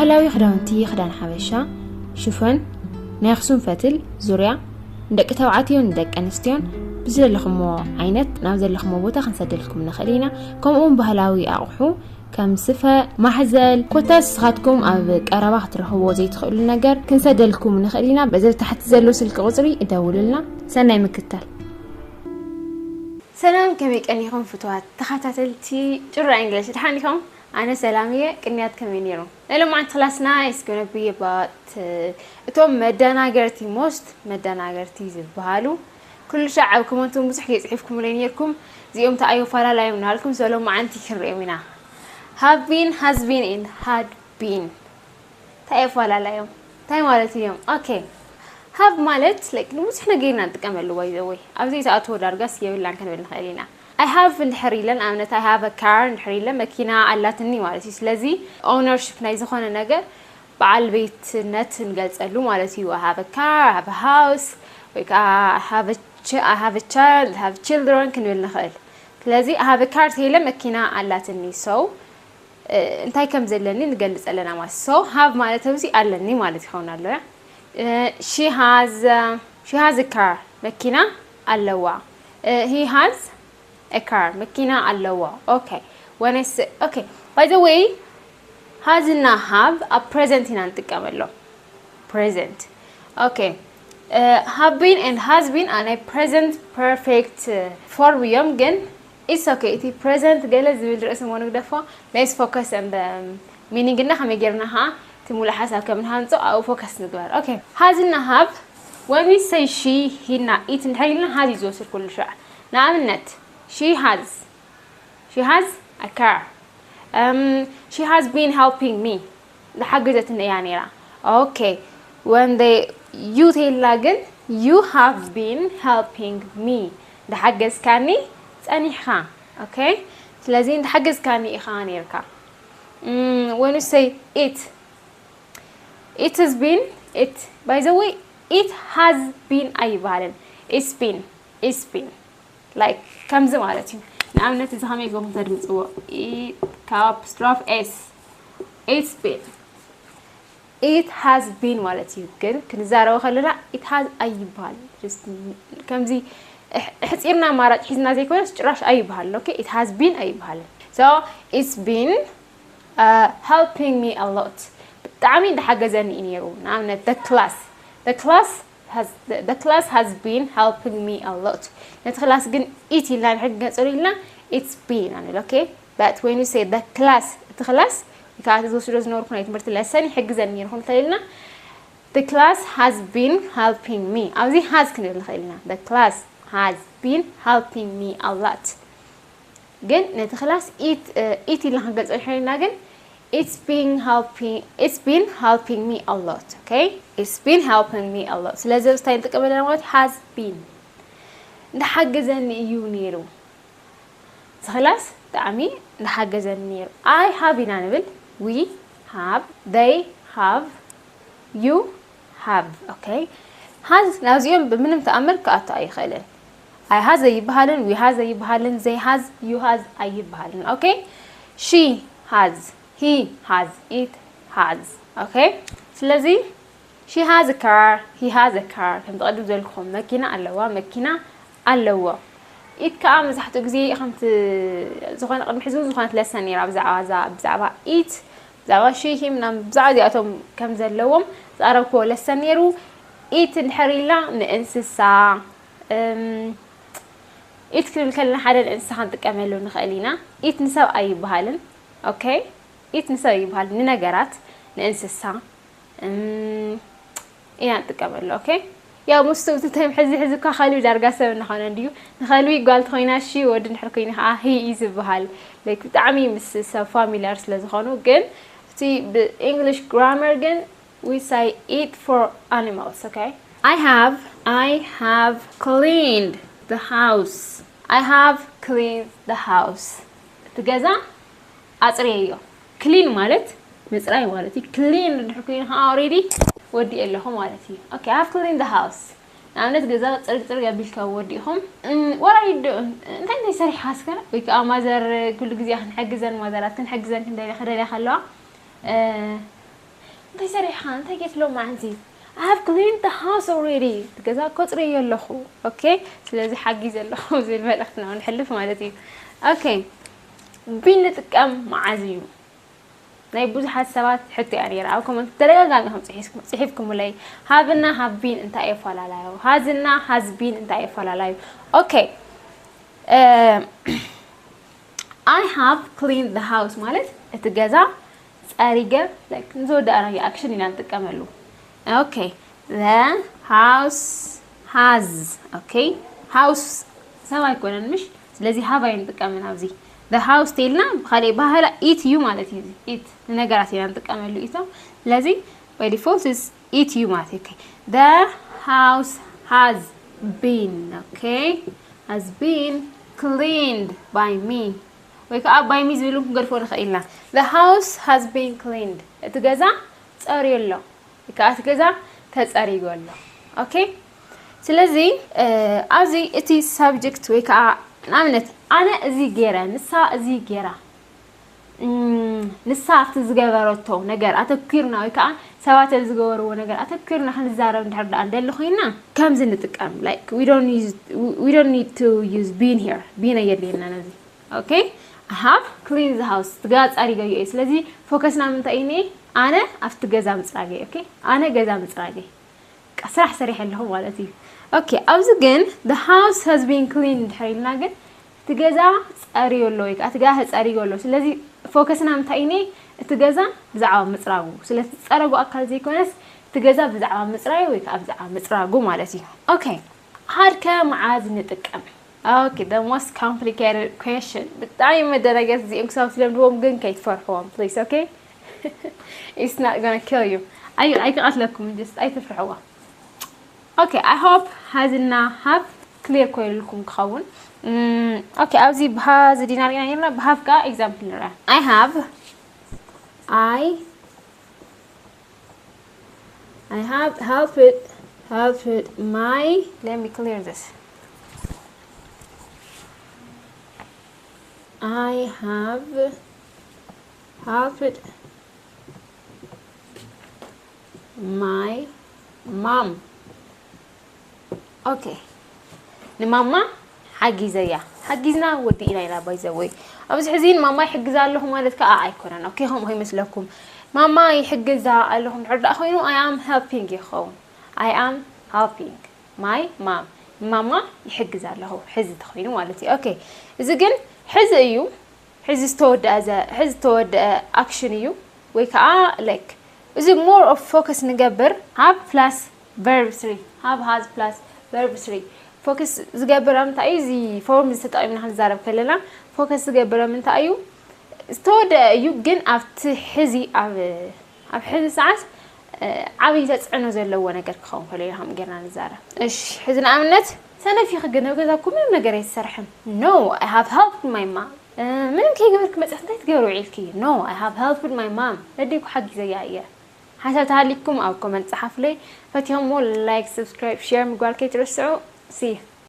ባህላዊ ክዳውንቲ፣ ክዳን ሓበሻ፣ ሽፎን፣ ናይ ኣኽሱም ፈትል፣ ዙርያ፣ ንደቂ ተባዕትዮን ንደቂ ኣንስትዮን ብዝደለኹሞ ዓይነት ናብ ዘለኹሞ ቦታ ክንሰደልኩም ንኽእል ኢና። ከምኡውን ባህላዊ ኣቑሑ ከም ስፈ፣ ማሕዘል፣ ኮታስ ንስኻትኩም ኣብ ቀረባ ክትረኽብዎ ዘይትኽእሉ ነገር ክንሰደልኩም ንኽእል ኢና። በዚ ታሕቲ ዘሎ ስልኪ ቁጽሪ እደውሉልና። ሰናይ ምክትታል። ሰላም፣ ከመይ ቀኒኹም ፍቱዋት ተኸታተልቲ ጭራ እንግሊሽ? ደሓን ኢኹም? ኣነ ሰላም እየ። ቅንያት ከመይ ነይሩ? ናይ ሎማዓንቲ ክላስና is gonna be about እቶም መደናገርቲ፣ most መደናገርቲ ዝበሃሉ። ኩሉ ሻዕ ኣብ ኮመንት እውን ብዙሕ ግዜ ጽሒፍኩምለይ ነይርኩም። እዚኦም እንታይ እዮም ኣፈላላዮም እናበልኩም፣ so ሎማዓንቲ ክንሪኦም ኢና። Have been፣ has been and had been። እንታይ ኣፈላላዮም? እንታይ ማለት እዮም? ኦኬ። Have ማለት like ንብዙሕ ነገር ኢና ንጥቀመሉ፣ by the way። ኣብዚ ተኣትዎ ዳርጋስ የብላን ክንብል ንኽእል ኢና። I have እንድሕር ኢለን፣ ኣብነት I have a car እንድሕር ኢለን፣ መኪና ኣላትኒ ማለት እዩ። ስለዚ ኦውነርሺፕ ናይ ዝኾነ ነገር በዓል ቤትነት ንገልጸሉ ማለት እዩ። I have a car፣ I have a house፣ ወይ ከዓ I have a ch-፣ I have a child፣ I have children ክንብል ንኽእል። ስለዚ I have a car ተይለ መኪና ኣላትኒ። So እንታይ ከም ዘለኒ ንገልጽ ኣለና ማለት። So have ማለት ኣብዚ ኣለኒ ማለት ይኸውን ኣሎ። እያ she has፣ she has a car፣ መኪና ኣለዋ። He has a car፣ መኪና ኣለዎ። Okay። When I say፣ okay፣ by the way፣ has እና have ኣብ ፕሬዘንት ኢና ንጥቀመሎም። ፕሬዘንት። Okay። Have been and has been ኣብ ናይ ፕሬዘንት ፐርፌክት ፎርም እዮም፣ ግን it's okay። እቲ ፕሬዘንት ገለ ዝብል ርእሲ እሞ ንግደፎ። Let's focus on the meaning እና ከመይ ጌርና ኸዓ እቲ ሙሉእ ሓሳብ ከም ንሃንጾ ኣብኡ ፎከስ ንግበር። Okay። Has እና have፣ when we say she፣ he እና it እንድሕር ኢልና has እዩ ዝወስድ ኩሉ ሻዕ። ንኣብነት she has፣ she has a car። She has been helping me። ዝሓገዘትኒ እያ ነይራ። Okay። When they you ተይልና ግን you have been helping me። ዝሓገዝካኒ ጸኒሕኻ። Okay። ስለዚ ዝሓገዝካኒ ኢኻ ነይርካ። When you say it፣ it has been፣ it፣ by the way፣ it has been ኣይበሃልን። It's been፣ it's been። Like ከምዚ ማለት እዩ። ንኣብነት እዚ ከመይ ገይርኩም ተድምፅዎ? ካብ ኣፖስትሮፍ ኤስ። It's been። It has been ማለት እዩ። ግን ክንዛረቦ ከለና it has ኣይበሃል። Just ከምዚ ኣሕፂርና ኣማራጭ ሒዝና ዘይኮነስ ጭራሽ ኣይበሃል። Okay። It has been ኣይበሃልን። So it's been helping me a lot። ብጣዕሚ እንዳሓገዘኒ እዩ ነይሩ። ንኣብነት the class፣ the class has፣ the class has been helping me a lot። ነቲ ክላስ ግን it ኢልና ንሕገጸሉ ኢልና it's been ንብል። Okay። But when you say the class፣ እቲ ክላስ ወይ ከዓ እቲ ዝወስዶ ዝነበርኩ ናይ ትምህርቲ ለሰን ይሕግዘኒ ነይሩ ክንተል ኢልና the class has been helping me። ኣብዚ has ክንብል ንኽእል ኢና። The class has been helping me a lot። ግን ነቲ ክላስ it፣ it ኢልና ክንገልጾ ንሕልና ግን it's been helping፣ it's been helping me a lot። Okay። It's been helping me a lot። ስለዚ ኣብዚ እንታይ ንጥቀም ኣለና ማለት has been። እንዳሓገዘኒ እዩ ነይሩ። እዚ ክላስ ብጣዕሚ እንዳሓገዘኒ ነይሩ። I have ኢና ንብል። We have፣ they have፣ you have። Okay። Has ናብዚኦም ብምንም ተኣምር ክኣቱ ኣይኽእልን። I has ኣይበሃልን፣ we has ኣይበሃልን፣ they has፣ you has ኣይበሃልን። Okay። She has፣ he has፣ it has። Okay። ስለዚ she has a car፣ he has a car፣ ከምቲ ቅድም ዝበልኩኹም መኪና ኣለዋ፣ መኪና ኣለዎ። It ከዓ መብዛሕትኡ ግዜ ከምቲ ዝኾነ ቅድሚ ሕዚ እውን ዝኾነት ለሰን ነይራ ብዛዕባ እዛ፣ ብዛዕባ it፣ ብዛዕባ she፣ him ምናምን ብዛዕባ እዚኣቶም ከም ዘለዎም ዝቐረብክዎ ለሰን ነይሩ። It እንድሕር ኢልና ንእንስሳ፣ እም፣ it ክንብል ከለና ሓደ ንእንስሳ ክንጥቀመሉ ንኽእል ኢና። It ንሰብ ኣይበሃልን። Okay። It ንሰብ ኣይበሃል፣ ንነገራት፣ ንእንስሳ፣ እም፣ ኢና ንጥቀመሉ። Okay። ያው ምስቱ እቲ ታይም ሕዚ፣ ሕዚ እኳ ከልቢ ዳርጋ ሰብ እናኾነ እንድዩ። ንኸልቢ ጓል ተኾይና she፣ ወዲ እንድሕር ኮይኑ ከዓ he እዩ ዝበሃል። Like ብጣዕሚ ምስ ሰብ ፋሚሊያር ስለ ዝኾኑ። ግን እቲ ብ English grammar ግን we say it for animals። Okay። I have፣ I have cleaned the house። I have cleaned the house። እቲ ገዛ ኣፅርየዮ። ክሊን ማለት ምፅራይ ማለት እዩ። ክሊን እንድሕር ኮይኑ ከዓ already ወዲኤ ኣለኹ ማለት እዩ። Okay። I have cleaned the house። ንኣብነት ገዛ ፅርግ ፅርግ ኣቢልካ ወዲእኹም። እም፣ what are you doing? እንታይ እንታይ ሰሪሕኻ እስከ? ወይ ከዓ ማዘር ኩሉ ግዜ ክንሕግዘን፣ ማዘራት ክንሕግዘን ክንደልያ፣ ክደልያ ከለዋ፣ እ፣ እንታይ ሰሪሕኻ እንታይ ጌርካ ሎማዓንቲ? I have cleaned the house already። ገዛ እኮ ኣፅርየ ኣለኹ። Okay፣ ስለዚ ሓጊዘ ኣለኹ ዝብል መልእኽቲ ናብ ንሕልፍ ማለት እዩ። Okay፣ been ንጥቀም መዓዝ እዩ? ናይ ብዙሓት ሰባት ሕቶ እያ ነይራ። ኣብ comment ተደጋጋሚ ኢኹም ፅሒፍኩምለይ፣ have እና have been እንታይ እዩ ኣፈላላዩ? Has እና has been እንታይ እዩ ኣፈላላዩ? Okay፣ I have cleaned the house ማለት እቲ ገዛ ፀሪገ፣ like፣ ንዝወዳእናዮ action ኢና ንጥቀመሉ። Okay፣ the house has። Okay፣ house ሰብ ኣይኮነን ምሽ? ስለዚ have ኣይንጥቀምን ኣብዚ። The house ተይልና ብኻሊእ ኣበሃህላ it እዩ ማለት እዩ። It ንነገራት ኢና ንጥቀመሉ it። ስለዚ by default is it እዩ ማለት እዩ። Okay፣ the house has been፣ okay፣ has been cleaned by me፣ ወይ ከዓ by me ዝብል እውን ክንገድፎ ንኽእል ኢና። The house has been cleaned፣ እቲ ገዛ ፀርዩ ኣሎ፣ ወይ ከዓ እቲ ገዛ ተፀሪጉ ኣሎ። Okay፣ ስለዚ ኣብዚ እቲ subject ወይ ከዓ ንኣብነት ኣነ እዚ ገይረ፣ ንሳ እዚ ገይራ፣ ንሳ ኣብቲ ዝገበረቶ ነገር ኣተኪርና ወይ ከዓ ሰባት ኣብ ዝገበርዎ ነገር ኣተኪርና ክንዛረብ እንድሕር ደኣ እንደሊ ኮይና ከምዚ ንጥቀም። Like, we don't need to use been here። Been ኣየድልየና ነዚ። Okay፣ I have cleaned the house፣ እቲ ገዛ ፀሪገዮ እየ። ስለዚ focus ና ምንታይ እዩ? ኣነ ኣብቲ ገዛ ምፅራገይ። Okay፣ ኣነ ገዛ ምፅራገይ ስራሕ ሰሪሐ ኣለኹ ማለት እዩ። Okay፣ ኣብዚ ግን the house has been cleaned እንድሕር ኢልና ግን እቲ ገዛ ፀርዩ ኣሎ ወይ ከዓ እቲ ገዛ ተፀሪጉ ኣሎ። ስለዚ focus ና ምንታይ እዩ? እቲ ገዛ ብዛዕባ ምፅራጉ፣ ስለቲ ዝፀረጉ ኣካል ዘይኮነስ እቲ ገዛ ብዛዕባ ምፅራዩ ወይ ከዓ ብዛዕባ ምፅራጉ ማለት እዩ። Okay፣ had ከ መዓዝ ንጥቀም? Okay፣ the most complicated question። ብጣዕሚ መደናገርቲ እዚኦም ክሳብ ትለምድዎም ግን ከይትፈርሕዎም please። Okay፣ it's not gonna kill you። ኣይክቐትለኩም፣ just ኣይትፍርሕዋ። Okay፣ I hope has እና have clear ኮይኑልኩም ክኸውን። Okay፣ ኣብዚ ብ has ዲና ርኢና ነርና፣ ብ have ከዓ example ንርኣ። I have I I have helped helped my let me clear this. I have helped my mom። Okay፣ ንማማ ሓጊዘያ። ሓጊዝና ወዲእና ኢና by the way። ኣብዚ ሕዚ ንማማ ይሕግዛ ኣለኹ ማለት ከዓ ኣይኮነን። Okay፣ ከምኡ ይመስለኩም። ማማ ይሕግዛ ኣለኹ እንድሕር ደኣ ኮይኑ I am helping ይኸውን። I am helping my mom። ማማ ይሕግዝ ኣለኹ ሕዚ ተኾይኑ ማለት እዩ። Okay፣ እዚ ግን ሕዚ እዩ። ሕዚ ዝተወደአ ዘ- ሕዚ ዝተወደአ action እዩ ወይ ከዓ like እዚ more of focus ንገብር። Have plus verb three፣ have has plus verb three focus ዝገብር ኣብ ምንታይ እዩ? እዚ form ዝተጠቂምና ክንዛረብ ከለና focus ዝገብር ኣብ ምንታይ እዩ? ዝተወደአ እዩ ግን ኣብቲ ሕዚ ኣብ ኣብ ሕዚ ሰዓት ዓብዪ ተፅዕኖ ዘለዎ ነገር ክኸውን ከሎ ኢና ከምኡ ጌርና ንዛረብ። እሺ፣ ሕዚ ንኣብነት ሰነፍ ኢኺ ግን ኣብ ገዛኩም ምንም ነገር ኣይትሰርሕን። No, I have helped my mom። ምንም ከይገበርኪ መፅእኺ እንታይ ትገብሪ ውዒልኪ? No, I have helped my mom። ነደይ እኮ ሓጊዘያ እየ። ሓሳብ ተሃሊኩም ኣብ comment ፀሓፉለይ። ፈቲኹሞ like፣ subscribe፣ share ምግባር ከይትረስዑ። See you።